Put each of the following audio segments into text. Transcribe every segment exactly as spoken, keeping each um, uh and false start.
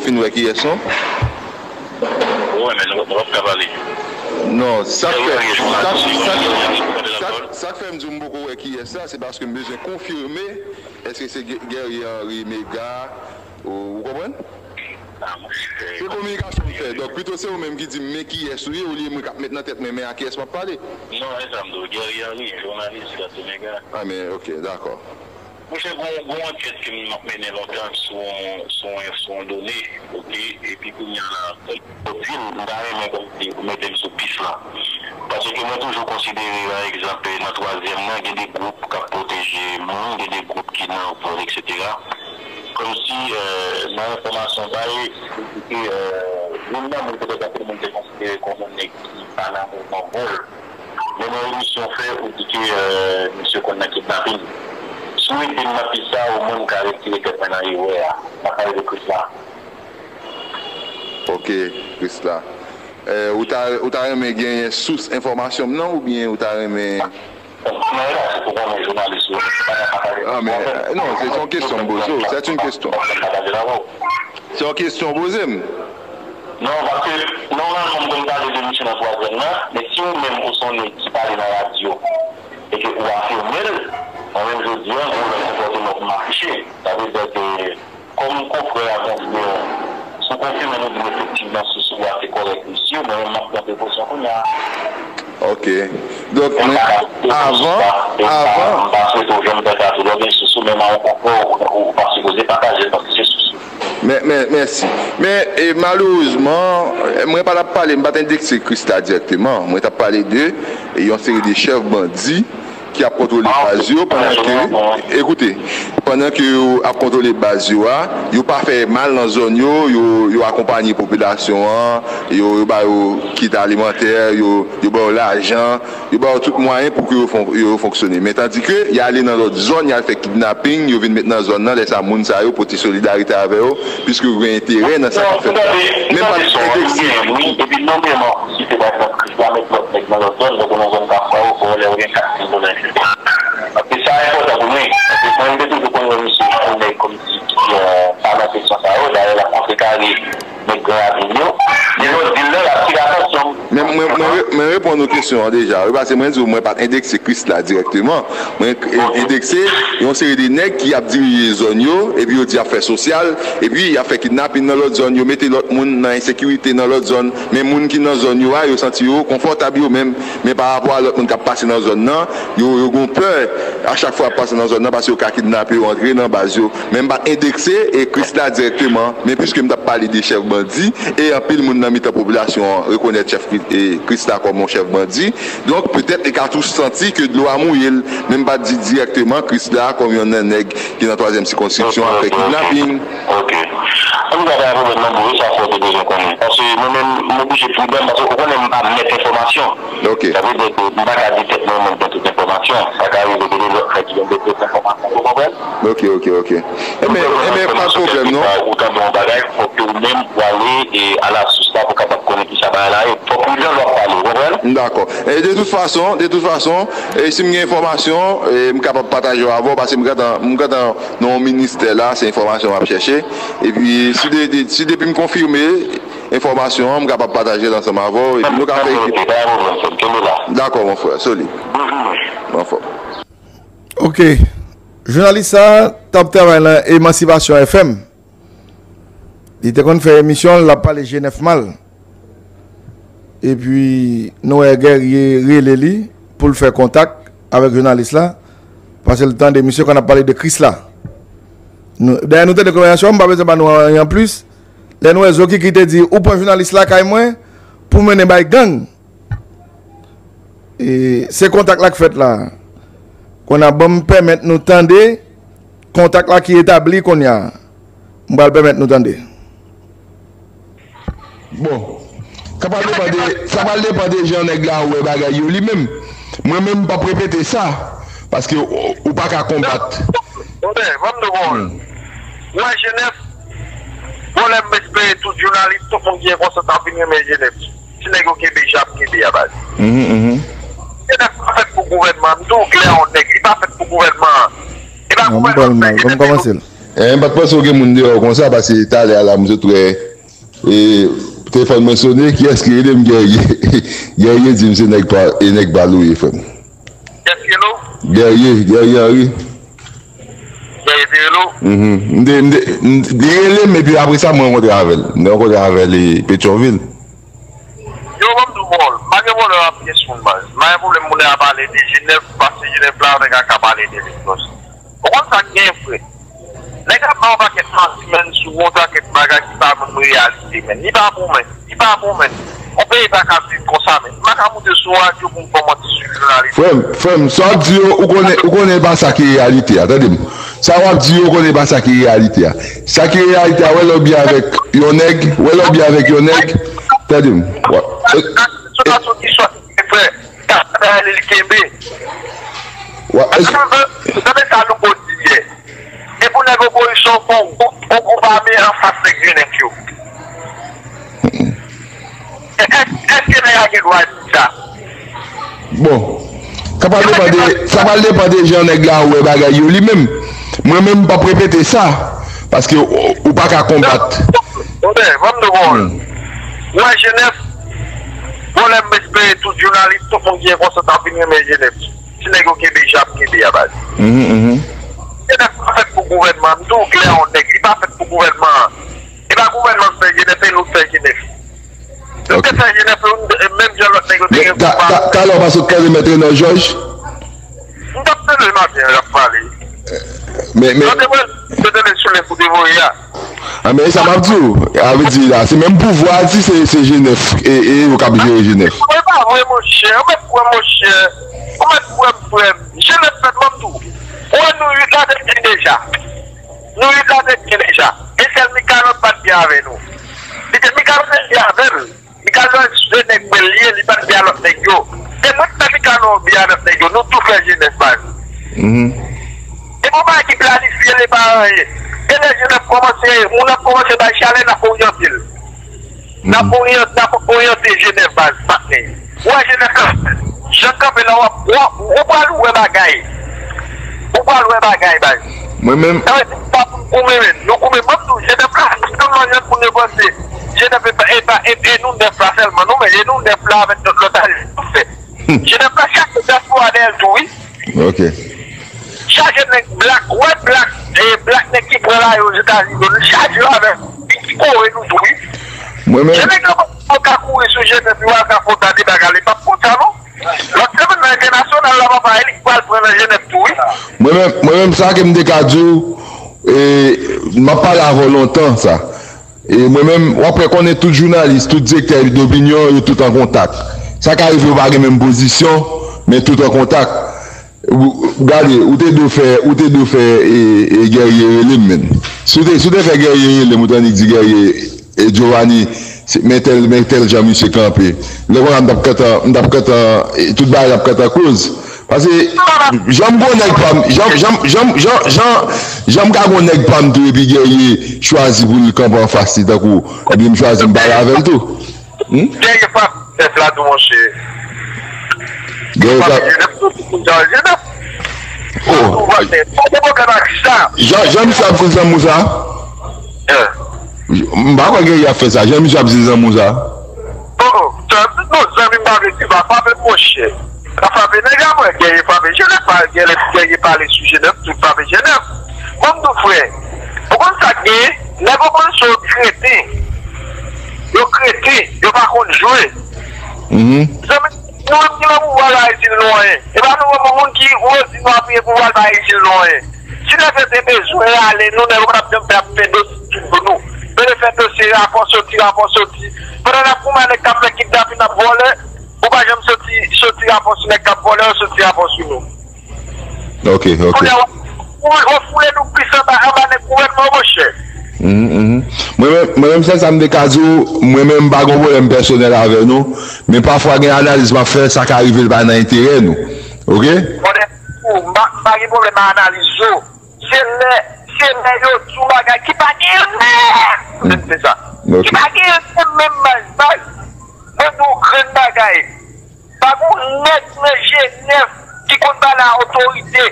Fin wè kiyès non. Wi, men nou p ap ka pale. Non, sa k fè sa k fè m di w m poko wè kiyès la, se paske m bezwen konfime èske se Guerrier Henry Mega, ou konprann? Se kominikasyon m fè. Donk pito se ou menm ki di m men kiyès ou ye olye mwen k ap met nan tèt mwen men a kiyès m ap pale. Non, e sa m di w, Guerrier Henry, jounalis Gato Mega. A men, ok, dakò. Monchè, gon gon ankèt ke m ap mennen lontan sou sou sou yon done, oke, epi kounye a la, kòm w di m, m ta renmen kòmsi ou mete m sou pis la. Paske mwen toujou konsidere, pa egzanp, nan twazyèm nan, gen de gwoup k ap pwoteje moun, gen de gwoup ki nan vòl, eksetera. Kòmsi, nan enfòmasyon bay, li di ke youn nan moun petèt anpil moun te konsidere kòm yon nèg ki pa nan mouvman vòl. Men nan emisyon w fè, ou di ke misye konn nan kidnapin. Si w ede m nan pis sa, omwen m ka retire tèt mwen nan erè a. M ap pale de Krisla. Ok, Krisla. Ou ta ou ta renmen genyen sous enfòmasyon m nan oubyen ou ta renmen. Nan relasyon pou konnen jounalis ou, se pa nan pale. Ah, men, non, se yon kesyon m poze w. Se yon kesyon. Se yon kesyon w poze m. Non, paske nòmalman m konn pale de misye nan twazyèm nan, men si ou menm ou se yon nèg ki pale nan radyo e ke ou afime l, mwen menm jodi a, m konn konpòte m ap m afiche. Sa vle di ke kòm konfrè ak konfrè, si w konfime nou di m efektivman sous ou a se kòrèk misye, mwen menm m ap pran prekosyon kounye a. Ok. Donk, men, avan, avan. M pa swete w janm fè sa tou. Lè w gen sous ou menm a yon konfrè, ou pa sipoze pataje l paske se sous ou. Men, men, mèsi. Men, e, malerezman, mwen pa t ap pale, m pa t endekse Krisla dirèkteman. Mwen t ap pale de yon seri de chèf bandi ki ap kontwole baz yo pandan ke, ekoute, pandan ke yo ap kontwole baz yo a, yo pa fè mal nan zòn yo, yo, yo akonpanye popilasyon an, yo, yo ba yo kit alimantè, yo, yo ba yo lajan, yo ba yo tout mwayen pou ke yo fon, yo fonksyone. Men tandike y ale nan lòt zòn, y al fè kidnaping, yo vin met nan zòn nan, lè sa moun sa yo pote solidarite avè yo, piske yo gen enterè nan sa k ap fèt la. Men m pa t endekse. Wi, epi nonm yo site pa egzanp Krisla met lòt nèg nan lòt zòn, tankou nan zòn Kafou, fò lè yo gen kat mil dola, etsetera. Paske sa enpòtan pou mwen. Paske mwen, m te toujou konn wè misye jan yon nèg kòmsi ki pa nan kesyon sa yo. Dayè, l ap kontrekare nèg Gran Ravin yo. Men lè w di l la, l atire atansyon m. Men mwen, mwen, mwen reponn ou kesyon an deja, wi, paske mwen di w mwen pa t endekse Krisla dirèkteman. Mwen endekse yon seri de nèg ki ap dirije zòn yo, epi yo di y ap fè sosyal, epi y ap fè kidnapin nan lòt zòn, yo mete lòt moun nan ensekirite nan lòt zòn. Men moun ki nan zòn yo a, yo santi yo konfòtab yo menm. Men pa rapò a lòt moun k ap pase nan zòn nan, yo, yo gon pè a chak fwa y ap pase nan zòn nan, paske yo ka kidnape yo, antre nan baz yo. Men m pa t endekse e Krisla dirèkteman, men piske m t ap pale de chèf bandi, e anpil moun nan mitan popilasyon an rekonèt chèf Kri-, e Krisla kòm yon chèf bandi, donk petèt li ka tou santi ke dlo a mouye l, men m pa t di dirèkteman Krisla kòm yon nan nèg ki nan twazyèm sikonskripsyon ap fè kidnaping. Ok. An tou ka, pa gen pwoblèm non, bro, e sa fò w te bezwen konnen. Paske mwen menm, m oblije pridan, paske ou konnen m pa mèt enfòmasyon. Ok. Sa vle di ke m pa ka di tèt mwen mwen gen tout enfòmasyon. Sa ka rive gen de lòt frè ki gen de tout enfòmasyon. Ou konprann? Ok, ok, ok. Enben, enben, pa pwoblèm non. Ou tande yon bagay, fòk ke ou menm ou ale e alasous la pou w kapab konnen kisa bagay la ye. Fòk ou pridan lè w ap pale, ou konprann? Dakò. E de tout fason, de tout fason, e si m gen enfòmasyon, e m kapab pataje yo avè w, paske m gentan, m gentan nan yon ministè la, se enfòmasyon m ap chèche. Epi, si de, de, si depi m konfime enfòmasyon an, m kapab pataje l ansanm avè w, epi nou ka fè ekip. Dakò, mon frè, solid. Anfòm. Ok. Jounalis sa a t ap travay nan Emancipation F M. Li te konn fè emisyon l, l ap pale G nèf mal. Epi, nou wè Guerrier rele li pou l fè kontak avèk jounalis la, paske l tande misye konn ap pale de Krisla. Nou, dayè, nou tande konvèsasyon an, m pa bezwen ba nou anyen anplis. Lè nou wè Zokiki te di, ou pran jounalis lakay mwen pou mennen bay gang. E, se kontak la k fèt la. Kounye a, ban m pèmèt nou tande kontak la ki etabli kounye a. M pral pèmèt nou tande. Bon, sa pral depann de, sa pral depann de jan nèg la wè bagay yo li menm. Mwen menm, m p ap repete sa, paske ou, ou pa ka konbat. Bon, ben, ban m di w, bon, ou wè G nèf, bon, lè m espere tout jounalis, tout moun ki gen konsans ap vin renmen G nèf. Ti nèg yo kenbe jan ap kenbe a baz. G nèf pa fèt pou gouvènman an. M di w klè, yon nèg, li pa fèt pou gouvènman an. E pa gouvènman an k fè G nèf. Eh, m pa t panse w gen moun deyò konsa, paske talè a la, m sot wè, e, telefòn mwen sone, kiyès ki rele m? Guerrier. Guerrier di m se nèg pa, e nèg pa l ou ye, frè m. Kiyès ki rele w? Guerrier, Guerrier Henry. Guerrier te rele w? Mhm. M te, m te, m, li rele m, epi apre sa, mwen rankontre avè l. M te rankontre avè l, e, Petyonvil. Yo, ban m di w, bon, m pa gen pwoblèm ak pyès moun, baz. M pa gen pwoblèm moun nan ap pale de Jenèf, paske Jenèf la, nèg la ka pale de li. Ou konn sa k genyen, frè? Nèg ap bay yon pakèt manti, menn, sou yon pakèt bagay ki pa menm reyalite, menn. Li pa bon, menn. Li pa bon, menn. Yon peyi pa ka viv konsa, menn. M pa ka moute sou radyo pou m fè manti sou jounalis. Frè m, frè m, sa w ap di yo, ou konnen, ou konnen e pa sa ki reyalite a, tande m. Sa w ap di yo, ou konnen e pa sa ki reyalite a. Sa ki reyalite a, wè lè w byen avèk yon nèg, wè lè w byen avèk yon nèg, tande m. Wè. Sou fason ki sòti, frè. Sa, sa, li kenbe. Wè, èske... Tande, tande sa Louko di yè. E pou nèg opozisyon fè yon gwoup, yon gwoup ame anfas nèg Jenèf yo. È-, è-, èske nèg la gen dwa di sa? Bon, sa pral depann de, sa pral depann de jan nèg la wè bagay yo li menm. Mwen menm, m p ap repete sa, paske ou, ou pa ka konbat. Tande, ban m di w, bon. Wè, Jenèf, bon, lè m espere tout jounalis, tout moun ki gen konsans ap vin renmen Jenèf. Ti nèg yo kenbe jan ap kenbe a, baz. Mhm, mhm. Jenèf pa fèt pou gouvènman. M di w klè, yon nèg, li pa fèt pou gouvènman an. E pa gouvènman k fè Jenèf, e nou k fè Jenèf. Nou te fè Jenèf, nou, menm jan lòt nèg yo te gen koupa. Talè w pa sot tande Mèt Renò Jòj? M t ap tande maten an, l ap pale. Men, men... Yo te voye, yo te tande sou link ou te voye a. A, men e sa m ap di w. A vle di la, se menm pouvwa a di se, se Jenèf, e, e yo k ap jere Jenèf. E pa vre, monchè. Ou mèt kwè, monchè. Ou mèt kwè m, frè m. Jenèf fèt, ban m di w. Ou wè nou uit la depi deja. Nou uit la depi deja. E sèl Mikalòt pa t byen avè nou. Li te Mikalòt te byen avè l. Mikalòt se nèg mwen l ye, li pa t byen a lòt nèg yo. E mwen k fè Mikalòt byen a lòt nèg yo, nou tou fè Jenèf, baz. Mhm. E pou bagay ki planifye, li pa anyen. E lè Jenèf kòmanse, moun ap kòmanse bay chalè, n ap oryantil. N ap oryan-, n ap oryante Jenèf, baz, patnè. Ou wè Jenèf la, jan kanpe la, w ap, w ap, ou pral wè bagay. Ou pral wè bagay, baz. Mwen menm. Sa vle di, pa pou n goumen, men. Nou goumen, ban m di w, Jenèf la, se yon mannyè pou nou panse. Jenèf e pa, e pa, e, e nou nèf la sèlman, non, men e nou nèf la avèk lòt, lòt alye nou fè. Jenèf la, chache dyaspora dèyè l tou, wi. Ok. Chache nèg blak, wè blak, e blak nèg ki pran lari Ozetazini, nou chache yo avèk, ki kore nou tou, wi. Mwen menm. Jan nèg yo pa ka kouri sou Jenèf, yo al ka fè yon ta de bagay, li p ap kontan, non. Lòt semèn nan entènasyonal la, papa, e li k pral pran nan Jenèf tou, wi. Mwen menm, mwen menm, sa ke m te ka di w, e, m ap pale avè w lontan, sa. E mwen menm, w ap wè konnen tout jounalis, tout direktè dopinyon, yo tout an kontak. Sa ka rive yo pa gen menm pozisyon, men tout an kontak. Ou, gade, ou te dwe fè, ou te dwe fè, e, e, Guerrier rele m, menn. Si w te, si w te fè Guerrier rele m, ou t annik di Guerrier, e, Giovanni, se, men tèl, men tèl jan misye kanpe. Lè konnya m t ap gentan, m t ap gentan, e, tout bagay t ap gentan close. Paske, jan m gon nèg pa m, jan, jan, jan, jan, jan, jan m ka gon nèg pa m tou epi Guerrier chwazi pou l kanpe anfas li tankou, ebyen m chwazi m pale avè l tou. Hmm? Guerrier frape Jenèf la tou, monchè. Guerrier frape Jenèf tou, tout moun sa Jenèf. Oh. Pa gen pwoblèm ak sa. Jan, jan misye ap di zanmi w sa? Hein. M pa kwè Guerrier ap fè sa. Jan misye ap di zanmi w sa? Oh, oh, non, zanmi m pa vle di pa frape, monchè. Pa frape nèg la, mwen, Guerrier frape Jenèf, pa Guerrier, Guerrier pale sou Jenèf, tout frape Jenèf. Ban m di w, frè, ou konn sa k genyen? Nèg opozisyon yo kreten. Yo kreten, yo pa konn jwe. Mhm. Zanmi, nou menm ki nan pouvwa la, itil nou anyen. E pa nou menm moun ki, ou di nou apiye pouvwa, l pa itil nou anyen. Si nèg yo te bezwen rale nou, nèg yo pa t ap janm fè ap fè dosye pou nou. Yo te fè dosye rapò soti, rapò soti. Pandan n ap goumen a nèg k ap fè kidnapin, ap vòlè, ou pa janm soti, soti rapò sou nèg k ap vòlè, yo soti rapò sou nou. Ok, ok. Kounye a, ou, ou foule nou plis anba, anba nèg gouvènman, monchè. Mhm, mhm. Mwen menm, mwen menm, sèl sa m te ka di w, mwen menm, m pa gen pwoblèm pèsonèl avè nou, men pafwa gen analiz m ap fè, sa ka rive l pa nan enterè nou. Ok? Konnen, ou, m pa, m pa gen pwoblèm ak analiz yo. Se lè, se lè yo di w bagay ki pa gen lè. Mm. Se sa. Ok. Ki pa gen lè menm, baz, baz. Mwen di w grenn bagay. Pa gen yon nèg nan Jenèf ki konn pale a otorite.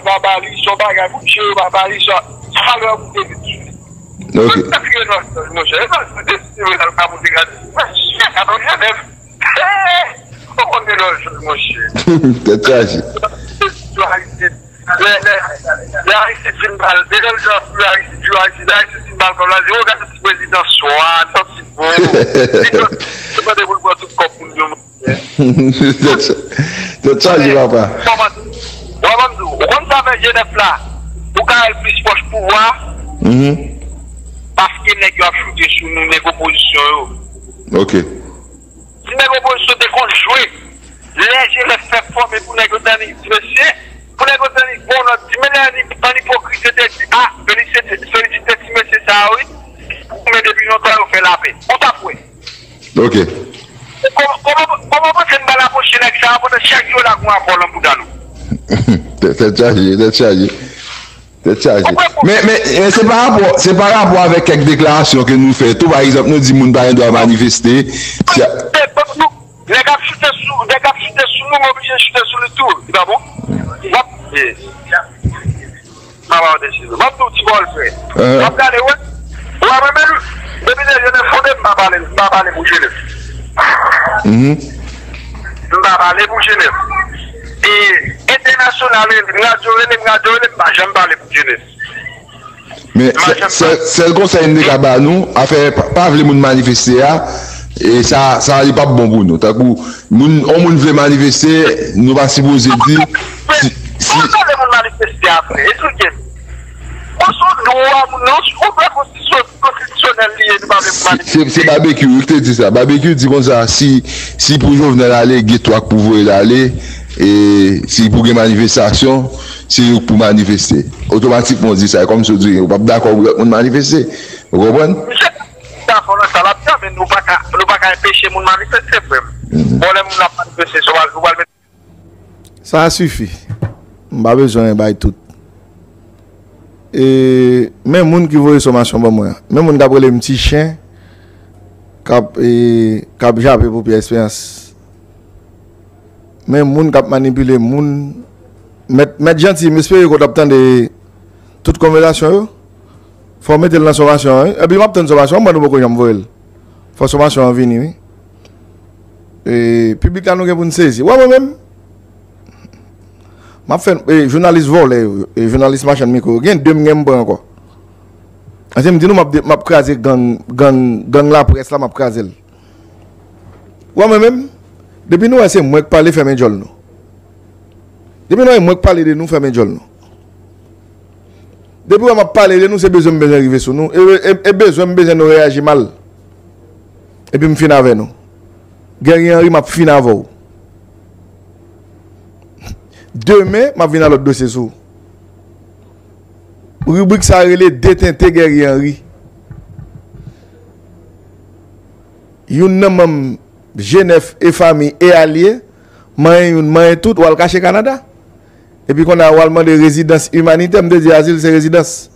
yo pa ba li, se yon bagay pou cheri yo pa ba li, se yon valè pou te vin sou li. Ok. Mwen pa kriye nan Jòj, monchè. E pa, se te si yo al ka monte gade. Mwen chè, Katon Jenèf. Hey! Ou konn nan Jòj, monchè. Tèt chaje. Lè, lè, lè Aristide fin ba l, deja l jan pou Aristide, jou Aristide, Aristide fin ba l kòb la, di, "Ou gade ti prezidan swa, santi bon." Li konn, li konn pou l pran tout kòb moun yo. Tèt chaje, papa. Kòman, w ap di, ou konn sa fè Jenèf la, ou ka wè l plis pwòch pouvwa, paske nèg yo ap choute sou nou, nèg opozisyon yo. Ok. Si nèg opozisyon te konn jwe, lè Jenèf fè fòme pou nèg yo tann ti mesye, pou nèg yo tann bon nòt, ti men lè an ipokrit yo te di, a, felisite, felisite ti mesye sa a, wi, men depi lontan yo fè lapè. Ou t ap wè. Ok. Kòman, kòman, kòman w panse n pral apwoche nèg sa yo pandan chak jou yo lage yon rapò nan bouda nou? Tèt, tèt chaje, tèt chaje. Tèt chaje. Men, men, men se pa rapò, se pa rapò avèk kèk deklarasyon ke nou fè tou. Pa egzanp, nou di moun pa gen dwa manifeste. Se nèg ap choute sou, nèg ap choute sou nou, men oblije choute sou li tou. Li pa bon? W ap, eh. M ap ba w de silo. M ap di w ti bòl frè. M ap gade, wè. Wè, mwen menm, depi lè Jenèf fonde, m pa pale, m pa pale pou Jenèf. M pa pale pou Jenèf. E entènasyonal rele m, radyo rele m, radyo rele m, m pa janm pale pou Jenèf. Men sèl, sèl konsèy m te ka ba nou, afè pa, pa vle moun manifeste a, e sa, sa li p ap bon pou nou. Tankou moun, yon moun vle manifeste, nou pa sipoze di si, si... Kòman vle moun manifeste a, frè? Esplike m. Bon, se yon dwa moun nan, se yon dwa konstitisyon-, konstitisyonèl li ye, nou pa vle moun manifeste. Se, se Babekyou wi ki te di sa. Babekyou di konsa, si, si pou Jovenel ale, gen twa k pou voye l ale, e si pou gen manifestasyon, se yo k pou manifeste. Otomatikman, w di sa, e kòmsi w di, ou p ap dakò pou lòt moun manifeste. Ou konprann? Misye dakò nan sa l ap di a, men nou pa ka, nou pa ka enpeche moun manifeste, frè m. Bon, lè moun ap manifeste, se w pral, ou pral mete... Sa a sifi. M pa bezwen bay tout. E, men moun ki voye somasyon ban mwen an. Men moun k ap rele m ti chen, k ap, e, k ap jape pou Pyè Esperans. Men moun k ap manipile moun. Mèt, mèt Janti, m espere ke w t ap tande tout konvèsasyon yo. Fò w mete l nan somasyon an, wi. Epi m ap tann somasyon an, mwen nou poko janm voye l. Fò somasyon an vini, wi. E, piblik la nou gen pou n sezi. Wè mwen menm, m ap fè, e, jounalis vòlè yo, e, jounalis machann mikwo yo, gen de m gen m pran ankò. Anse m di nou m ap de-, m ap kraze gang, gang, gang laprès la, m ap kraze l. Wè mwen menm, depi nou wè se mwen k pale, fèmen djòl nou. Depi nou wè mwen k pale de nou, fèmen djòl nou. Depi w wè m ap pale de nou, se bezwen m bezwen rive sou nou. E, e, e bezwen m bezwen nou reyaji mal. Epi m fin avè nou. Guerrier Henry, m ap fin avè w. Demen, m ap vin ak lòt dosye sou ou. Ribrik sa a rele Detente Guerrier Henry. Youn nan manm G nèf e fanmi e alye, manyen youn, manyen tout, w al kache Kanada. Epi kounye a, w al mande rezidans imanitè. M te di azil se rezidans.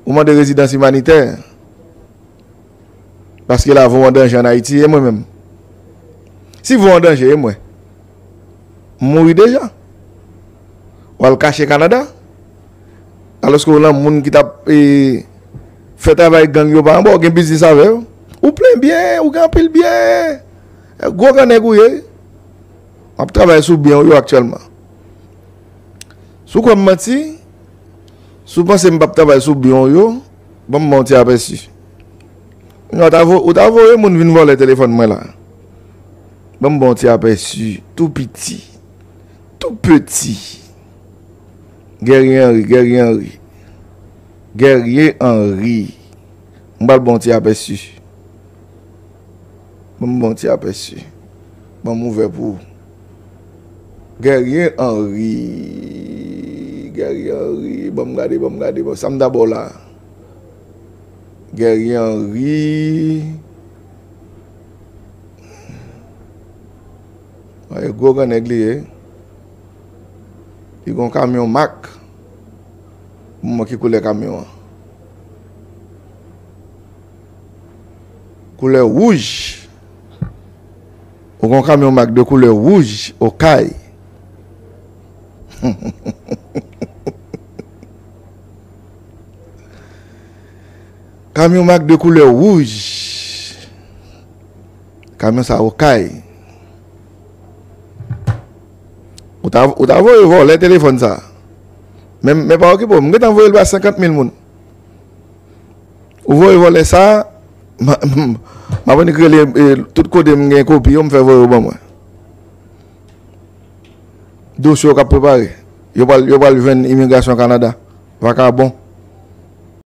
Ou mande rezidans imanitè. Paske lavi w an danje ann Ayiti, e mwen menm? Si vi w an danje, e mwen? M mouri deja. W al kache Kanada. Alòske w lan moun ki t ap, e, fè travay gang yo pa anba, w gen biznis avè yo. Ou plen byen, ou gen anpil byen. Gwo gran nèg ou ye. M ap travay sou byen w yo aktyèlman. Si w kwè m manti, si w panse m p ap travay sou byen w yo, ban m ba w yon ti apèsi. Ou ta vo-, ou ta voye moun vin vòlè telefòn mwen la. Ban m ba w yon ti apèsi tou piti, tou piti. Guerrier Henry, Guerrier Henry. Guerrier Henry. M pral ba w yon ti apèsi. Ban m ba w yon ti apèsi. Ban m ouvè pou ou. Guerrier Henry. Guerrier Henry. Ban m gade, ban m gade. Ban, sa m ta ba w la. Guerrier Henry. Ay, gwo gran nèg li ye. Li gon kamyon Mack. Ban m wè ki koulè kamyon an. Koulè wouj. Ou gon kamyon Mack de koulè wouj, Okay. Kamyon Mack de koulè wouj. Kamyon sa Okay. Ou ta, ou ta voye vòlè telefòn sa. Men, men pa okipe w, m gentan voye l ba senkant mil moun. Ou voye vòlè sa, m ap annik rele, e, tout kote m gen kopi yo, m fè voye yo ban mwen. Dosye yo k ap prepare. Yo pral, yo pral jwenn imigrasyon Kanada. Vakabon.